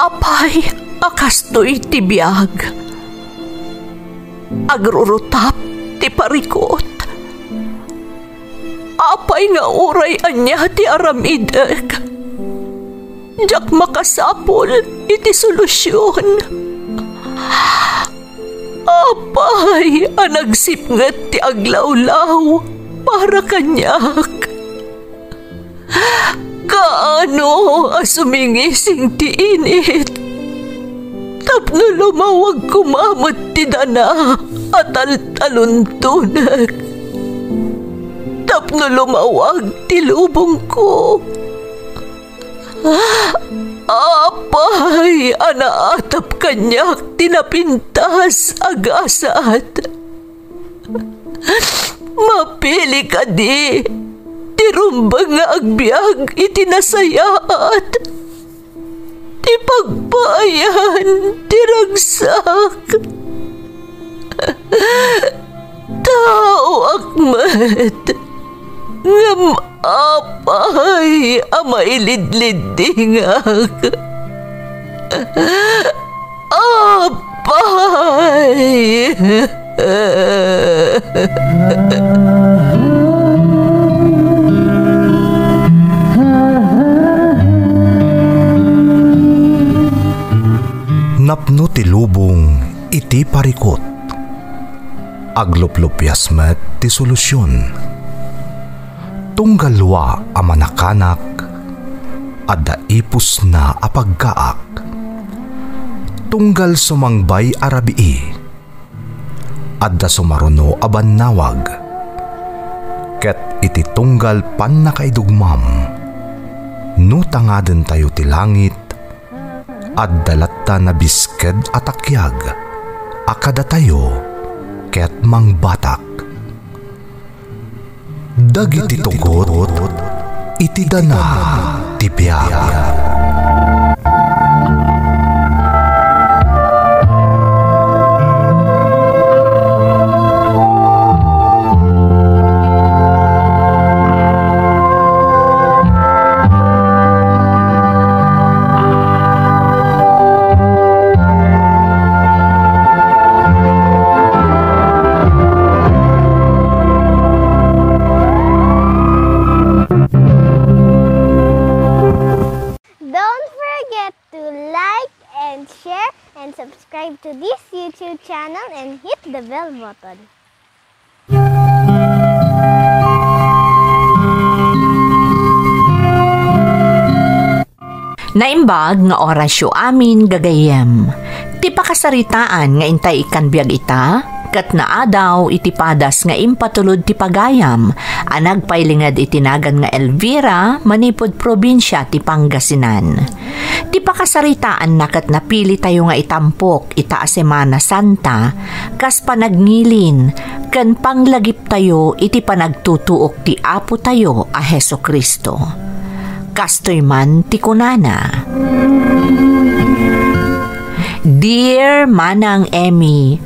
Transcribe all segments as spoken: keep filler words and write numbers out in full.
Apay a kastoy ti biag? Agrurutap ti parikut. Apay nga uray ania ti aramidek, diak makasapul iti solusion. Apay a nagsipnget ti aglawlaw para kaniak? Kaano a sumingising ti init tapno lumawag koma met ti dana a taltaluntonek, tapno lumawag ti lubongko? Apay a naatap kaniak ti napintas a gasat? Mapili kadi ti rumbeng nga agbiag iti nasayaat, ti pagpaayan ti ragsak? Taoak met, ngem apay a mailidliddingak? Apay! Napno ti lubong iti parikut. Agluplupias met ti solusion. Tunggal lua a manakanak, adda ipusna a pagkaak. Tunggal sumangbay a rabii, adda sumaruno a bannawag. Ket iti tunggal pannakaidugmam, no tangadentayo ti langit, adda latta nabisked a takiag a kadatayo ket mangbatak. Dagiti tugot iti dana ti biag. Don't forget to like and share and subscribe to this YouTube channel and hit the bell button. Naimbag nga orasyo amin, gagayyem. Ti pakasaritaan nga intay ikkan biag ita, ket naadaw iti padas nga impatulod ti pagayam a nagpailinged iti nagan nga Elvira manipud probinsia ti Pangasinan. Ti pakasaritaanna ket napilitayo nga itampok ita a Semana Santa, kas panagngilin ken panglagiptayo iti panagtutuok ti Apotayo a Jesu-Cristo. Kastoy man ti kunana, Dear Manang Emmy,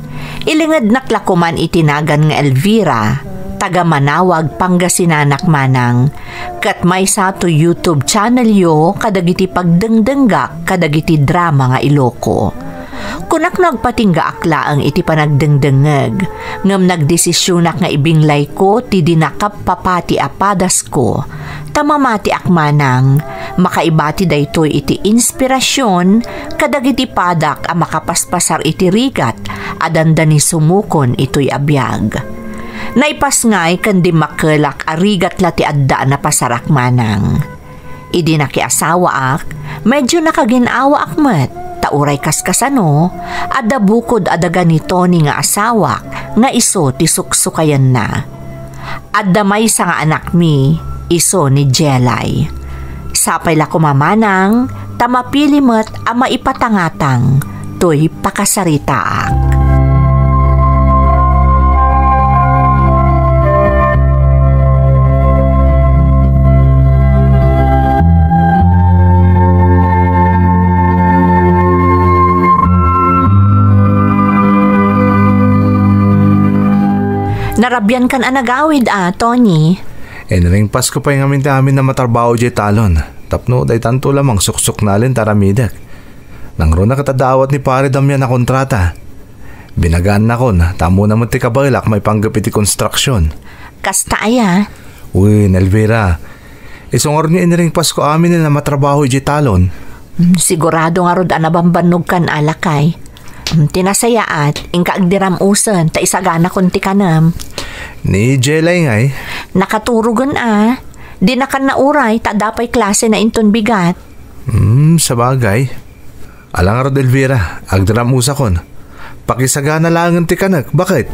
ilingednak la koman iti nagan nga Elvira, taga Manawag, Pangasinanak manang, ket maysa to YouTube channelyo kadagiti pagdengdenggak kadagiti drama nga Iloco. Kunak no agpatinggaak laeng iti panagdengdengngeg, ngem nagdesisionak nga ibinglayko ti dinakap papati a padasko, ta mamatiak manang, makaibati daytoy iti inspirasion kadagiti padak a makapaspasar iti rigat a dandani sumukon itoy a biag. Naipasngay ken dimmakelak a rigat la ti adda a napasarak manang. Idi nakiasawaak, medyo nakagin-awaak met, ta uray kaskasano, adda bukod a daga ni Tony nga asawak nga isu ti suksukayenna. Adda maysa nga anakmi, isu ni Jelay. Sapay la koma manang, ta mapili met a maipatangatang toy pakasaritaak. Narabian kan a nagawid a, Tony. Inring Pasko pay ngamin ti amin a matrabaho diay talon. Tapno daytanto la mangsuksuknalen ti aramidek. Nangruna ket adda awat ni Pare Damian a kontrata. Binagaannakon, ta ammona met ti kabaelak maipanggep iti konstruksion. Kasta aya? Wen, Elvira. Isu ngarud nga inringpasko aminen a matrabaho idiay talon. Mm, sigurado ngarud a nabambannogkan a lakay. Mm, ti nasayaat, inka agdiram-usen, ta isaganakon ti kanem. Ni Jelay ngay? Nakaturogen a. Dinakan nauray, ta adda pay klasena inton bigat. Hmm, sabagay. Ala ngarud, Elvira, agdiram-usakon. Pakisagana laengen ti kanek, baket?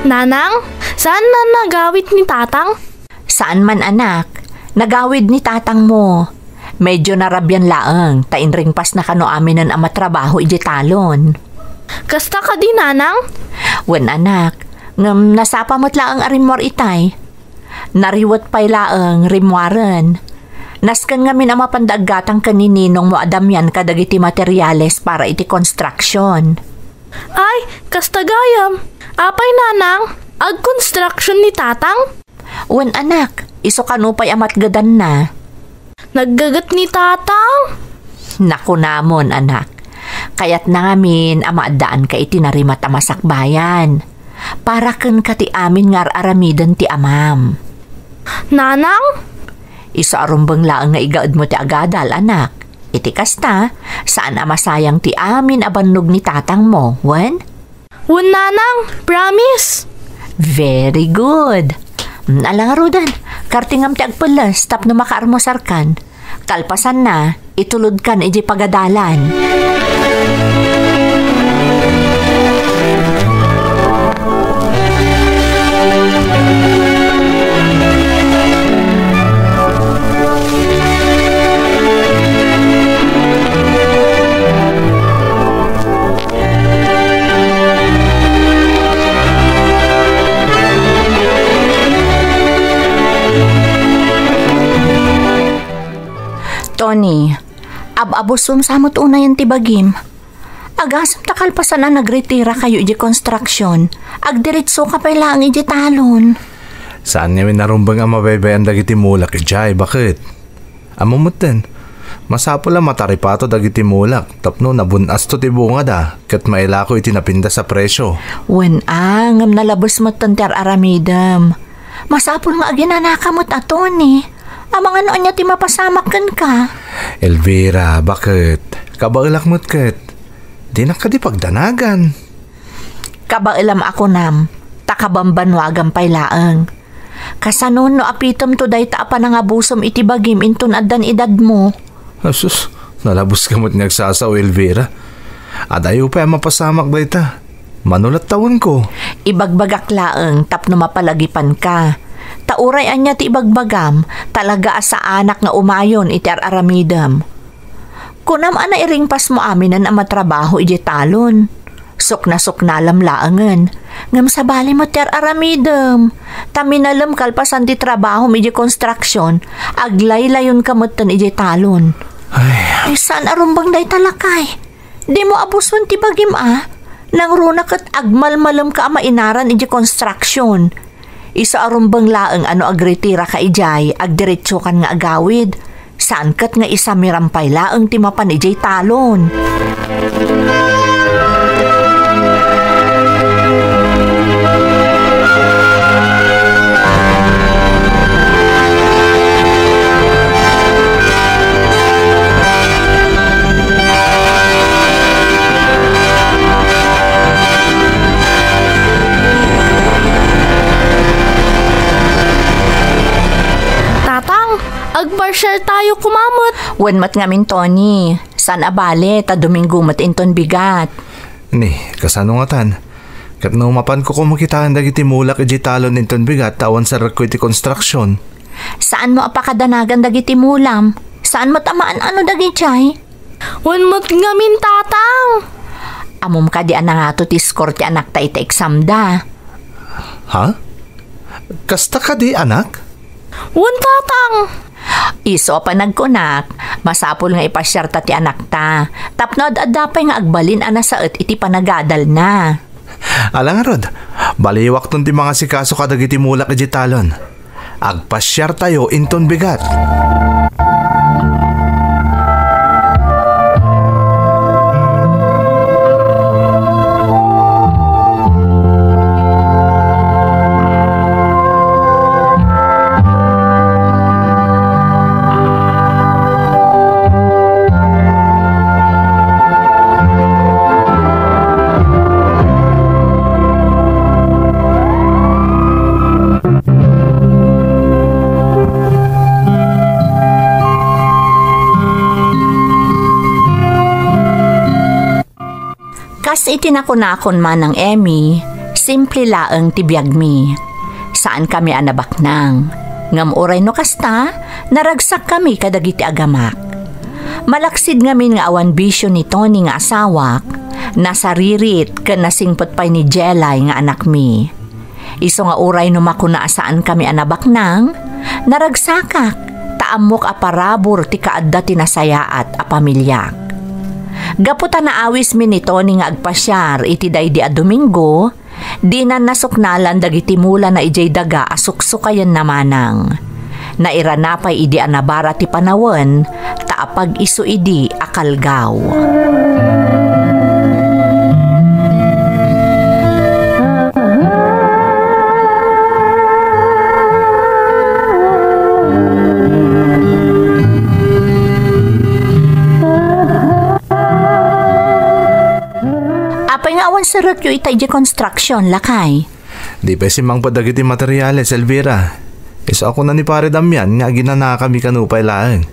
Nanang, saan na nagawid ni Tatang? Saan man, anak. Nagawid ni Tatang mo. Medyo narabian laeng, ta inringpasna kano aminen a matrabaho idiay talon. Kasta kadi, Nanang? Wen, anak. Ngem nasapa met laeng a rimmuar itay. Nariwet pay laeng rimmuaren. Nasken ngamin a mapanda aggatang ken ni ninongmo a Damian kadagiti materiales para iti construction. Ay, kasta gayam. Apay, Nanang? Ag-construction ni Tatang? Wen, anak, isu kano pay a matgedanna. Naggeget ni Tatang? Nakunamon, anak. Kayatna ngamin a maaddaanka iti narimat a masakbayan. Para kenka ti amin nga ar-aramiden ti amam. Nanang? Isu a rumbeng laeng nga igaedmo ti agadal, anak. Iti kasta, saan a masayang ti amin a bannog ni Tatangmo, wen? Wen, Nanang, promise. Very good. Mm, ala ngaruden, kartingam ti agpelles tapno makaarmusarkan. Kalpasanna, itulodkan idiay pagadalan. Tony, ab-abusom sa met unayen ti bagim. Agasem ta kalpasan a nagretirakayo idiay construction, agdiretsoka pay laeng idiay talon. Saan ngamin a rumbeng a mabaybay-an dagiti mulak idiay, baket? Ammom metten, masapul a mataripato dagiti mulak tapno nabun-asto ti bungada ket mailako iti napintas a presio. Wen a, ngem nalabes metten ti ar-aramidem. Masapul nga aginanaka met a, Tony. Amangan no ania ti mapasamak kenka. Elvira, baket? Kabaelak met ket. Dinak kadi pagdanagan. Kabaelam a kunam, ta kabambannuagam pay laeng. Kasano no apitemto dayta a panangabusom iti bagim inton addan edadmo? Asus, nalabes ka met nga agsasao, Elvira. Adayo pay a mapasamak dayta. Mano latta wenno? Ibagbagak laeng tapno mapalagipanka. Ta uray ania ti ibagbagam, talaga a saanak nga umayon iti ar-aramidem. Kunam a nairingpasmo aminen a matrabaho idiay talon. Suknasuknalam laengen, ngem sabali met ti ar-aramidem. Ta minalem kalpasan ti trabahom idiay konstruksion, aglaylayonka metten idiay talon. Ay. Ay, saan a rumbeng dayta, lakay? Dimo abuson ti bagim a, nangruna ket agmalmalemka a mainaran idiay konstruksion. Isu a rumbeng laeng a no agretiraka idiay, agdiretsokan nga agawid. Saan ket nga isamiram pay laeng ti mapan idiay talon. Tatang, agparsial tayo koma met. Wen met ngamin, Tony. Saan a bale, ta Domingo met inton bigat. Ni, kasano ngatan? Ket no mapanko koma kitaen dagiti mulak idiay talon inton bigat ta awan sarrekko iti konstruksion. Saanmo a pakadanagan dagiti mulam? Saan met a maan-ano dagidiay? Wen met ngamin, Tatang. Ammom kadi a nangato ti score ti anakta iti examda? Ha? Kasta kadi, anak? Wen, tatang. Isu a panagkunak, masapul nga ipasiarta ti anakta, tapno ad-adda pay nga agbalin a nasaet iti panagadalna. Ala ngarud, baliwakton ti mangasikaso kadagiti mulak idiay talon. Agpasiartayo inton bigat. Kas iti nakunakon manang Emmy, simple laeng ti biagmi. Saan kami a nabaknang. Ngem uray no kasta, naragsak kami kadagiti agamak. Malaksid ngamin nga awan bisio ni Tony nga asawak, nasaririt ken nasingpet pay ni Jelay nga anakmi. Isu nga uray no makuna a saankami a nabaknang, naragsakak, ta ammok a parabur ti kaadda ti nasayaat a pamiliak. Gapu ta naawismi ni Tony nga agpasiar iti daydi a Domingo, dinan nasuknalan dagiti mulana idiay daga a suksukayenna manang. Nairana pay idi a nabara ti panawen, ta apag-isu idi a kalgaw. Apay nga awan serekyo ita idiay construction, lakay? Di pay simmangpet dagiti materials, Elvira. Isu a kuna ni Pare Damian nga aginanakami kano pay laeng.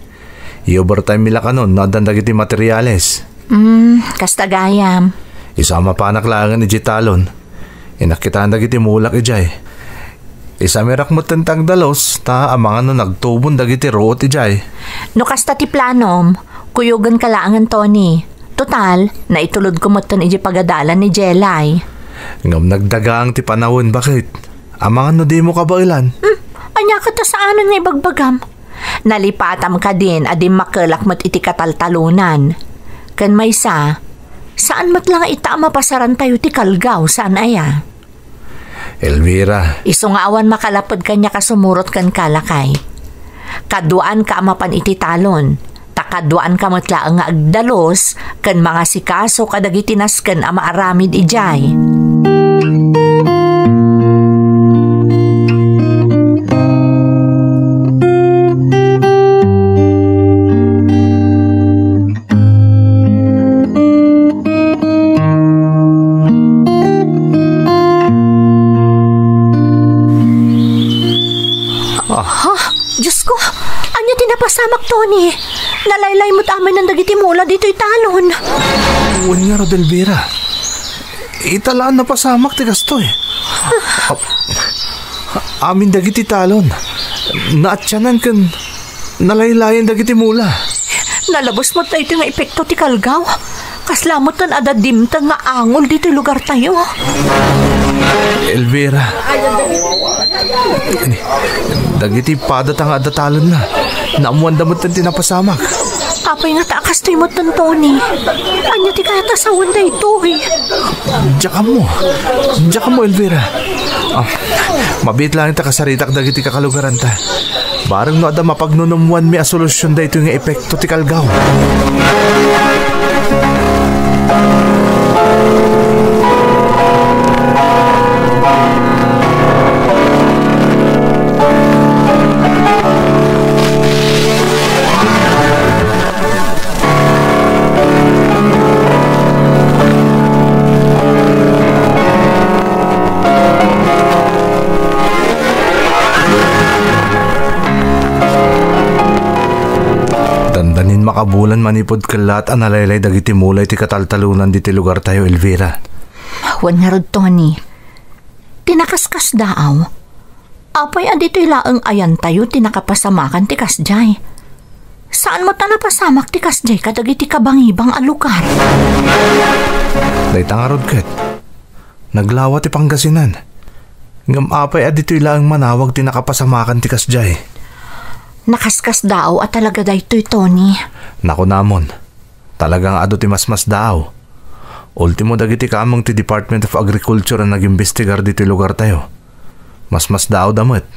I-overtime mi la kanon no addan dagiti materials. Mm, kasta gayam. Isu a mapanak laengen idiay talon. Inakkitaan dagiti mulak idiay. Isamirak metten ti agdalus, ta amangan no nagtubon dagiti ruot idiay. No kasta ti planom, kuyogenka laengen, Tony. Total, naitulodko metten idiay pagadalan ni Jelay. Ngem nagdagang ti panawen, baket. Amangan no dimo kabaelan. Hmm, ania ket ta saanen nga ibagbagam? Nalipatam kadin a dimmakelak met iti kataltalonan. Ken maysa, saan met la nga ita a mapasarantayo ti kalgaw, saan aya? Elvira. Isu nga awan makalaped kaniak a sumurot kenka, lakay. Kaduaanka a mapan iti talon, ta kaduaanka met laeng nga agdalus ken mangasikaso kadagiti nasken a maaramid idiay. Ah. Ha? Diosko, ania ti napasamak, Tony? Nalaylay met amin dagiti mula ditoy talon. Wen ngarud, Elvira. Ita la a napasamak ti kastoy. Amin dagiti talon. Naatianan ken nalaylayan dagiti mula. Nalabes met daytoy nga epekto ti kalgaw. Kasla met adda dimteng nga angol ditoy lugartayo. Elvira. Dagiti padata nga adda talonna, naammoanda met ti napasamak. Apay ngata a kastoy met, Tony? Ania ti kayat a sawen daytoy? Diak ammo. Diak ammo, Elvira. Ah, mabiit laeng ta kasaritak dagiti kakalugaranta. Bareng no adda mapagnunummoanmi a solusion daytoy nga epekto ti kalgaw. Dandanin makabulan manipud kellat a nalaylay dagiti mula iti kataltalonan diti lugartayo, Elvira. Wen ngarud, Tony. Ti nakaskasdaaw, apay a ditoy laeng ayantayo ti nakapasamakan ti kasdiay? Saan met a napasamak ti kasdiay kadagiti kabangibang a lugar? Dayta ngarud ket, naglawa ti Pangasinan. Ngem apay a ditoy laeng manawag ti nakapasamakan ti kasdiay? Nakaskasdaaw a talaga daytoy, Tony. Nakunamon, talaga nga adu ti masmasdaaw. Ultimo dagiti kameng ti Department of Agriculture a nagimbestigar ditoy lugartayo. Masmasdaawda met.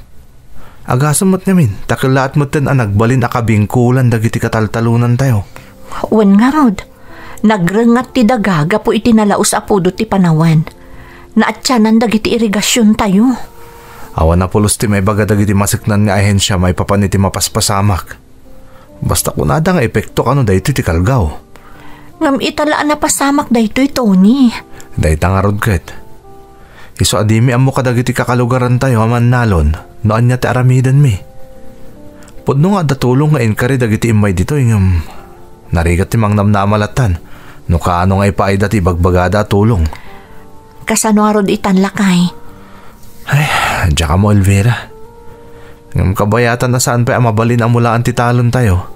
Agasem met ngamin, ta kellaat metten a nagbalin a kabingkolan dagiti kataltalonantayo. Wen ngarud, nagrengngat ti daga gapu iti nalaus a pudot ti panawen. Naatianan dagiti irigasiontayo. Awan a pulos ti maibaga dagiti maseknan nga ahensia maipapan iti mapaspasamak. Basta kunada nga epekto kano daytoy ti kalgaw. Ngem ita la a napasamak daytoy, Tony. Dayta ngarud ket. Isu a dimi ammo kadagiti kakalugarantayo a mannalon no ania ti aramidenmi. Pudno nga adda tulong nga inkari dagiti immay ditoy ngem narigat ti mangnamnama lattan no kaano nga ipaayda ti ibagbagada a tulong. Kasano ngarud itan, lakay? Ay, diak ammo, Elvira. Ngem kabayatan a saan pay a mabalin a mulaan ti talontayo.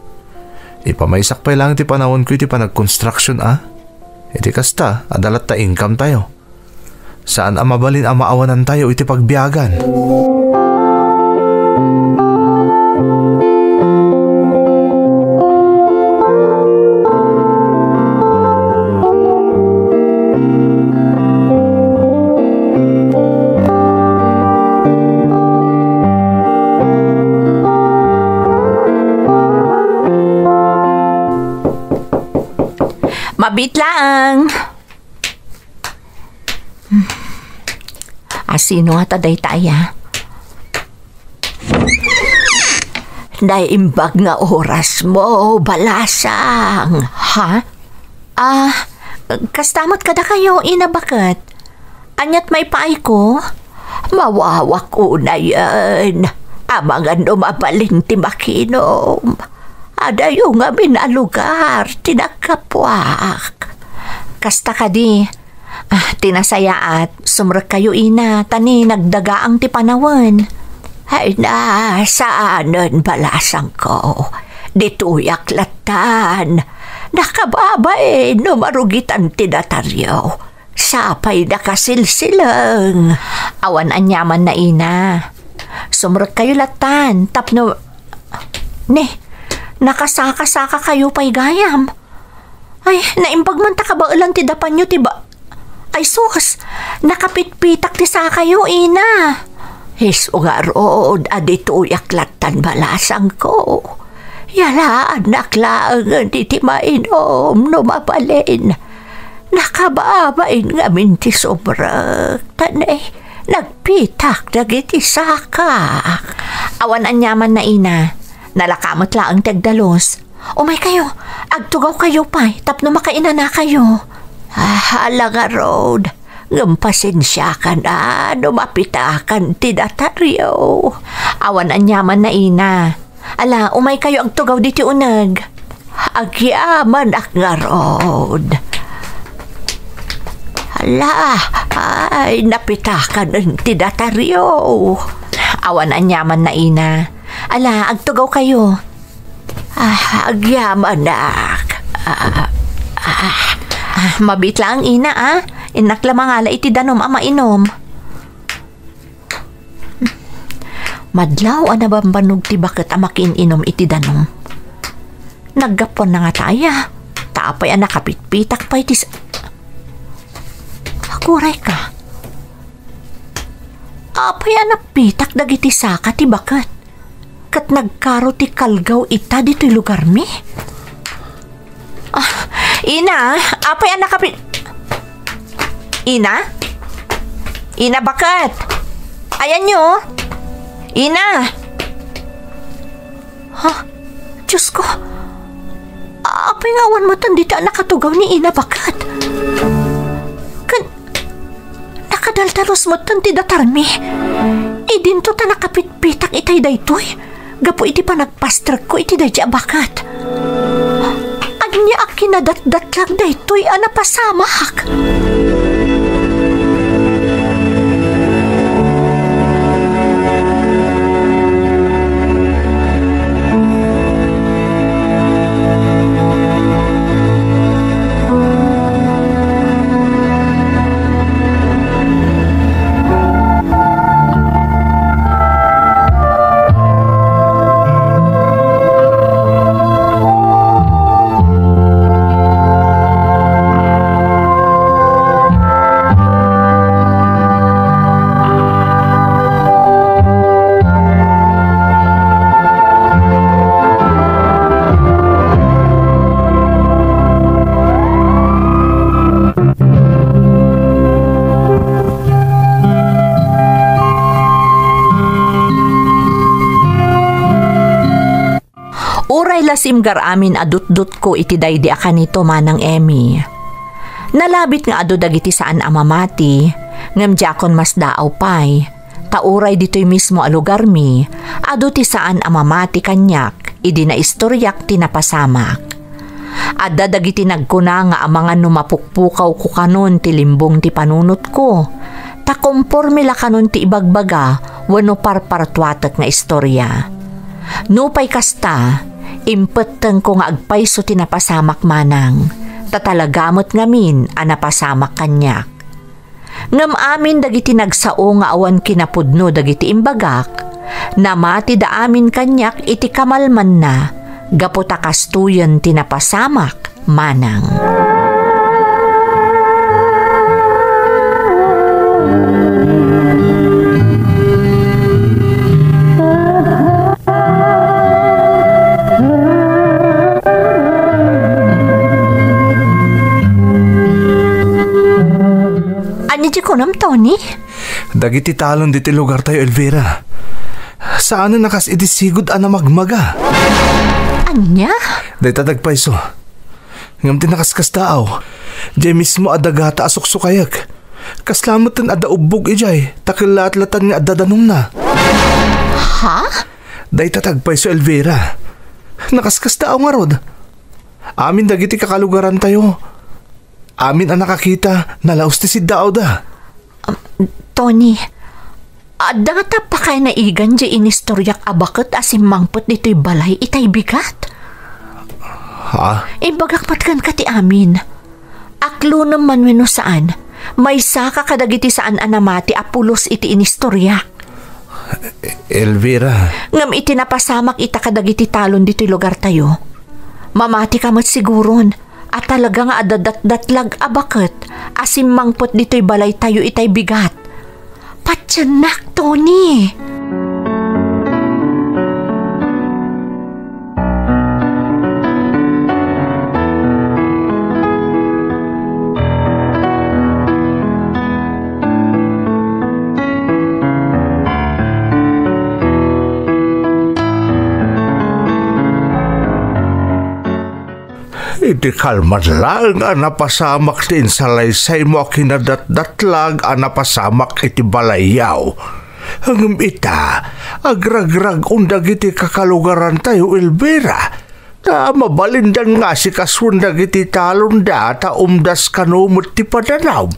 Ipamaysak pay laeng ti panawenko iti panagkonstruksyon a. Iti kasta, adda latta income tayo. Saan a mabalin a maawanantayo iti pagbiagan. Mabiit laeng. Asino ngata dayta aya? Naimbag nga oras mo, balasang, ha? Ah, kasta met kadakayo, Ina Baket. Aniat maipaayko? Mawawak unayen. Amangan no mabalin ti makinom. Adayo ngamin a lugar ti naggapuak. Kasta kadi, ah, ti nasayaat, sumrekkayo, Ina, ta ni nagdagaang ti panawen. Ay na, saanen, balasangko. Ditoyak lattan. Nakababain no marugitan ti dataryo. Sapay nakasilsileng. Awan aniamanna, Ina. Sumrekkayo lattan, tapno, ne, nakasaka-saka kayo pay gayam. Ay, naimbag man ta kabaelan ti dapanyo ti ba-, ay sus, nakapitpitak ti sakayo, Ina. Isu ngarud a ditoyak lattan, balasangko. Yalaannak laengen iti mainom no mabalin. Nakababain ngamin ti sumrek, ta ne, nagpitak dagiti sakak. Awan aniamanna, Ina. Nalaka met laeng ti agdalus. Umaykayo, agtugawkayo pay tapno makainanakayo. Ah, ala ngarud, ngem pasensiakan a no mapitakan ti dataryo. Awan aniamanna, Ina. Ala, umaykayo agtugaw ditoy uneg. Agyamanak ngarud. Ala, ay, napitakan ti dataryo. Awan aniamanna, Ina. Ala, agtugawkayo. Ah, agyamanak. Ah, ah, ah, mabiit laeng, Ina, ah. Innak la mangala iti danum a mainom. Madlaw a nabambannog ti baket a makiin-inom iti danum. Naggapuanna ngata aya, ta apay a nakapitpitak pay ti sa-, Aguray ka. Apay a napitak dagiti saka ti baket? Ket nagkaro ti kalgaw ita ditoy lugarmi? Ah, Ina, apay a nakapi-, Ina? Ina, baket? Ayanyo? Ina? Ha? Diyos ko. Apay nga awan metten dita a nakatugaw ni Ina, baket? Ken, nakadaldalos metten ti datarmi. Idinto ta nakapitpitak itay daytoy. Gapu iti panagpastrekko iti daydi a baket. Ania a kinadatdatlag daytoy a napasamak? Simgar amin a dutdotko iti daydi a kanito, Manang Emmy. Nalabit nga adu dagiti saan a mamati, ngem diakon masdaaw pay, ta uray ditoy mismo a lugarmi, adu ti saan a mamati kaniak idi naistoriak ti napasamak. Adda dagiti nagkuna nga amangan no mapukpukawko kanon ti limbong ti panunotko, ta komporme la kanon ti ibagbaga wenno parpartuatek nga istoria. Nupay kasta, impettengko nga agpayso ti napasamak, Manang, ta talaga met ngamin a napasamak kaniak. Ngem amin dagiti nagsao nga awan kinapudno dagiti imbagak, namatida amin kaniak iti kamalmanna, gapu ta kastoyen ti napasamak, Manang. Ania ti kunam, Tony? Dagiti talon ditoy lugartayo, Elvira. Saanen a kas iti sigud a namagmaga. Ania? Dayta dagpayso. Ngem ti nakaskasdaaw, diay mismo a dagata a suksukayek. Kasla metten adda ubbog idiay, ta kellaat latan nga adda danumna. Ha? Dayta dagpayso, Elvira. Nakaskasdaaw ngarud. Amin dagiti kakalugarantayo, amin a nakakita, nalaus ti siddaawda. Um, Tony, adda ngata pakay naigan diay inistoriak a baket a simmangpet ditoy balay itay bigat? Ha? Imbagak met kenka ti amin. Aklunem man wenno saan, maysaka kadagiti saan a namati a pulos iti inistoriak. Elvira. Ngem iti napasamak ita kadagiti talon ditoy lugartayo, mamatika met siguron a talaga nga adda datdatlag a baket a simmangpet ditoy balaytayo itay bigat. Patiennak, Tony! Idi kalman laeng a napasamak ti insalaysaymo a kinadatdatlag a napasamak iti balayyaw. Ngem ita, agragrag-on dagiti kakalugarantayo, Elvira, ta mabalindan nga asikasuen dagiti talonda ta umdas kano met ti padanum.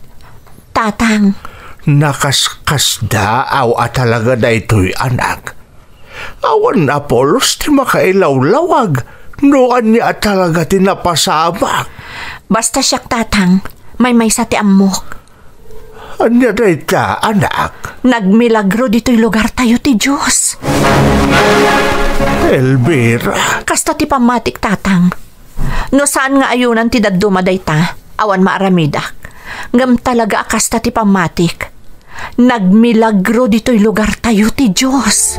Tatang. Nakaskasdaaw a talaga daytoy, anak. Awan a pulos ti makailawlawag no ania a talaga ti napasamak. Basta siak, Tatang, maymaysa ti ammok. Ania dayta, anak? Nagmilagro ditoy lugartayo ti Dios. Elvira. Kasta ti pammatik, Tatang. No saan nga ayonan ti dadduma dayta, awan maaramidak. Ngem talaga a kasta ti pammatik. Nagmilagro ditoy lugartayo ti Dios.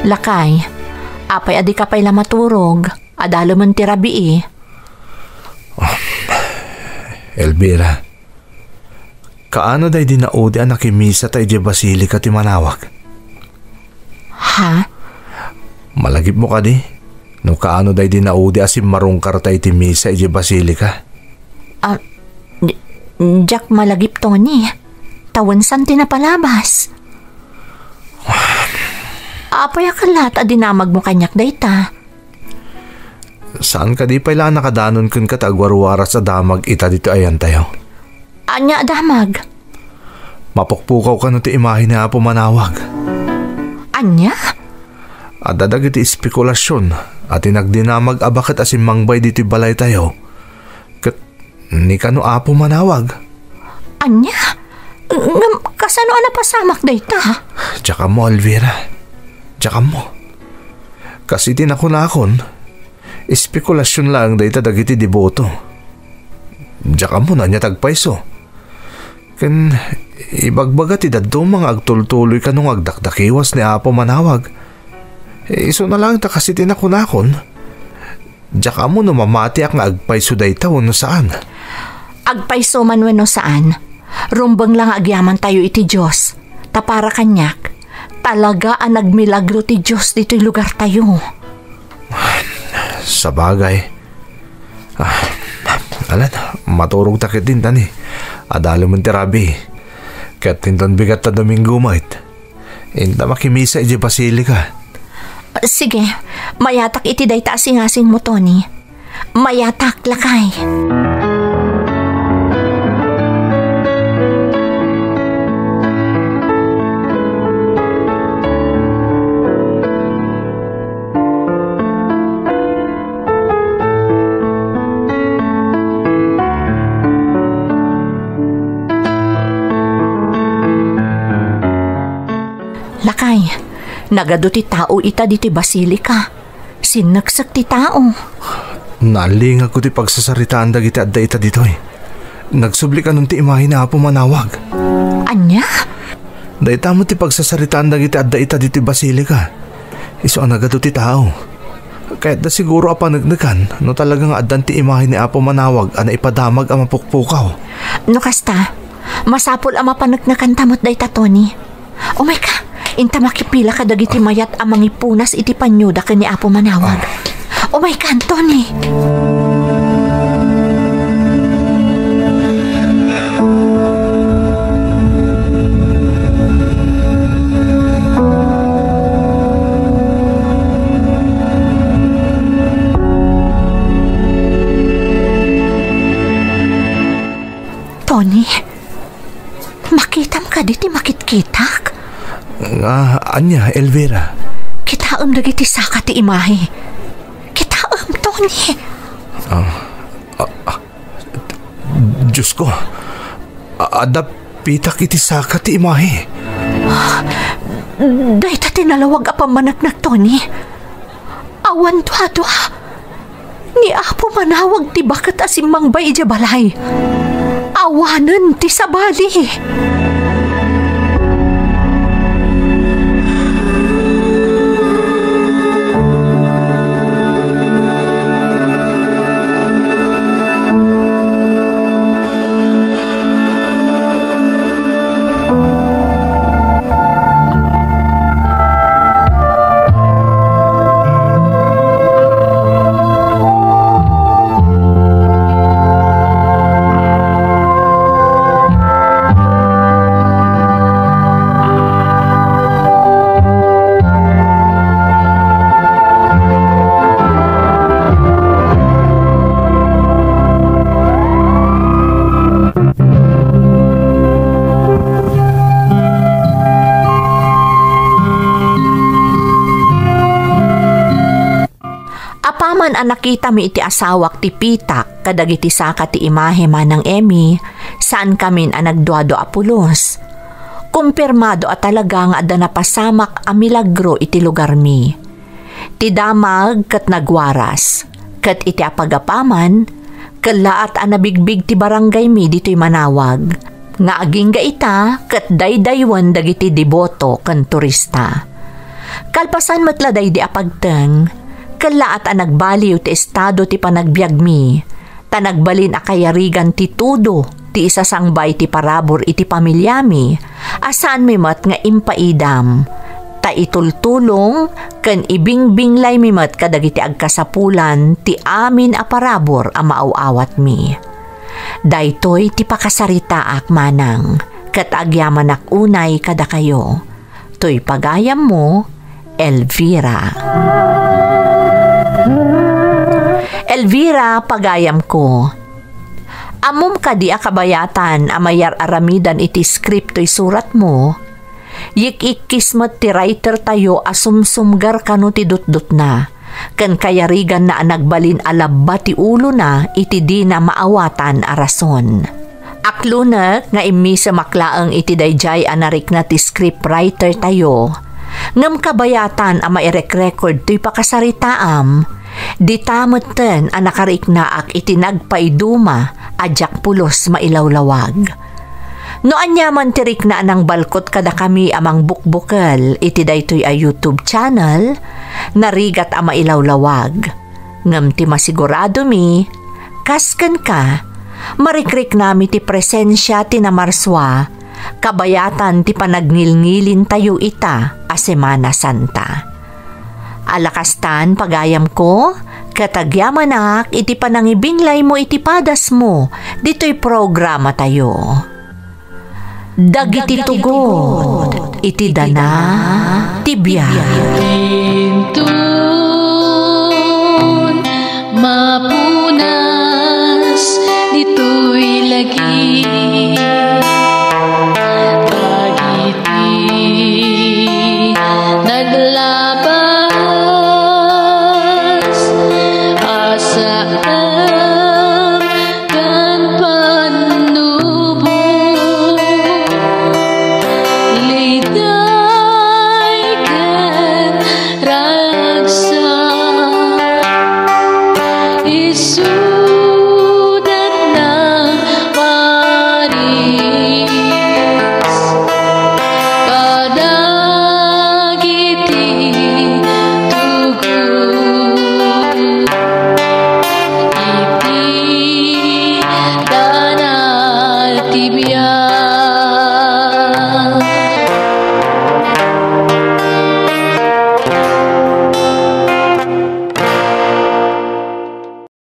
Lakay, apay a dika pay la maturog? Adalemen ti rabii. Elvira, kaano daydi naudi a nakimisata idiay basilika ti manawag? Ha? Malagipmo kadi no kaano daydi naudi a simmarungkarta iti misa idiay basilika? Ah, di-, diak malagip, Tony. Ta wen saan ti napalabas. Apay a kellaat a dinamagmo kaniak dayta? Saan kadi pay la a nakadanon kenka ta agwarwaras a damag ita ditoy ayantayo? Ania a damag? Mapukpukaw kano ti imahe ni Apo Manawag. Ania? Adda dagiti espekulasion a ti nagdinamag a baket a simmangbay ditoy balaytayo ket ni kano Apo Manawag. Ania? Ngem kasano a napasamak dayta? Diak ammo, Elvira. Diak ammo. Kas iti nakunakon, espekulasion laeng dayta dagiti deboto. Diak ammo no ania ti agpayso. Ken ibagbaga ti dadduma nga agtultuloy kano nga agdakdakiwas ni Apo Manawag. Isuna laeng ta kas iti nakunakon, diak ammo no mamatiak nga agpayso dayta wenno saan. Agpayso man wenno saan, rumbeng la nga agyamantayo iti Dios. Ta para kaniak, talaga a nagmilagro ti Dios ditoy lugartayo. Sabagay. Ah, alan, maturogta ketdin, Toni. Adalemen ti rabii. Ket inton bigat ta Domingo met, inta makimisa idiay basilica. Sige, mayatak iti dayta a singasingmo, Toni. Mayatak, lakay. Lakay, nagadu ti tao ita ditoy basilica. Sinneksek ti tao. Naalingagko ti pagsasaritaan dagiti adda ita ditoy. Nagsubli kanon ti imahe ni Apo Manawag. Ania? Dayta met ti pagsasaritaan dagiti adda ita ditoy basilica. Isu a nagadu ti tao. Kayatda siguro a paneknekan no talaga nga addan ti imahe ni Apo Manawag a naipadamag a mapukpukaw. No kasta, masapul a mapaneknekanta met dayta, Toni. Umayka, inta makipila kadagiti mayat a mangipunas iti panioda ken ni Apo Manawag. Ah. Umayka, Toni. Toni, makitam kadi ti makitkitak? Nga, ania, Elvira? Kitaem dagiti saka ti imahe. Kitaem, Toni. Ah, ah, ah, Diosko, a-, adda pitak iti saka ti imahe. Dayta ti nalawag a pammaneknek, Toni. Awan duadua. Ni Apo Manawag ti baket a simmangbay idiay balay. Awanen ti sabali. Apaman a nakitami iti asawak ti pitak kadagiti saka ti imahe, Manang Emmy, saankamin a nagduadua a pulos. Kumpirmado a talaga nga adda napasamak a milagro iti lugarmi. Ti damag ket nagwaras, ket iti apagapaman, kellaat a nabigbig ti barangaymi ditoy Manawag, nga agingga ita ket daydaywen dagiti deboto ken turista. Kalpasan met la daydi a pagteng, kellaat a nagbaliw ti estado ti panagbiagmi, ta nagbalin a kayarigan ti tudo ti isasangbay ti parabur iti pamiliami, a saanmi met nga impaidam, ta itultulong ken ibingbinglaymi met kadagiti agkasapulan ti amin a parabur a maaw-awatmi. Daytoy ti pakasaritaak, Manang, ket agyamanak unay kadakayo. Toy pagayammo, Elvira. Elvira, pagayamko. Ammom kadi a kabayatan a mayar-aramidan iti script toy suratmo? Yik-ikkis met ti writer tayo a sumsumgar kano ti dutdotna, ken kayariganna a nagbalin a labba ti ulona iti dina maawatan a rason. Aklonek nga immisemak laeng iti daydiay a narikna ti scriptwriter tayo, ngem kabayatan a mairekrekord toy pakasaritaam, dita metten a nakariknaak iti nagpaiduma a diak pulos mailawlawag. No aniaman ti rikna a nangbalkot kadakami a mangbukbukel iti daytoy a YouTube channel, narigat a mailawlawag. Ngem ti masiguradomi, kas kenka, marikriknami ti presensia ti namarsua, kabayatan ti panagngilngilintayo ita a Semana Santa. Alakastan, pagayamko, ket agyamanak iti panangibinglaymo iti padasmo ditoy programatayo. Dagiti tugod iti dana ti biag.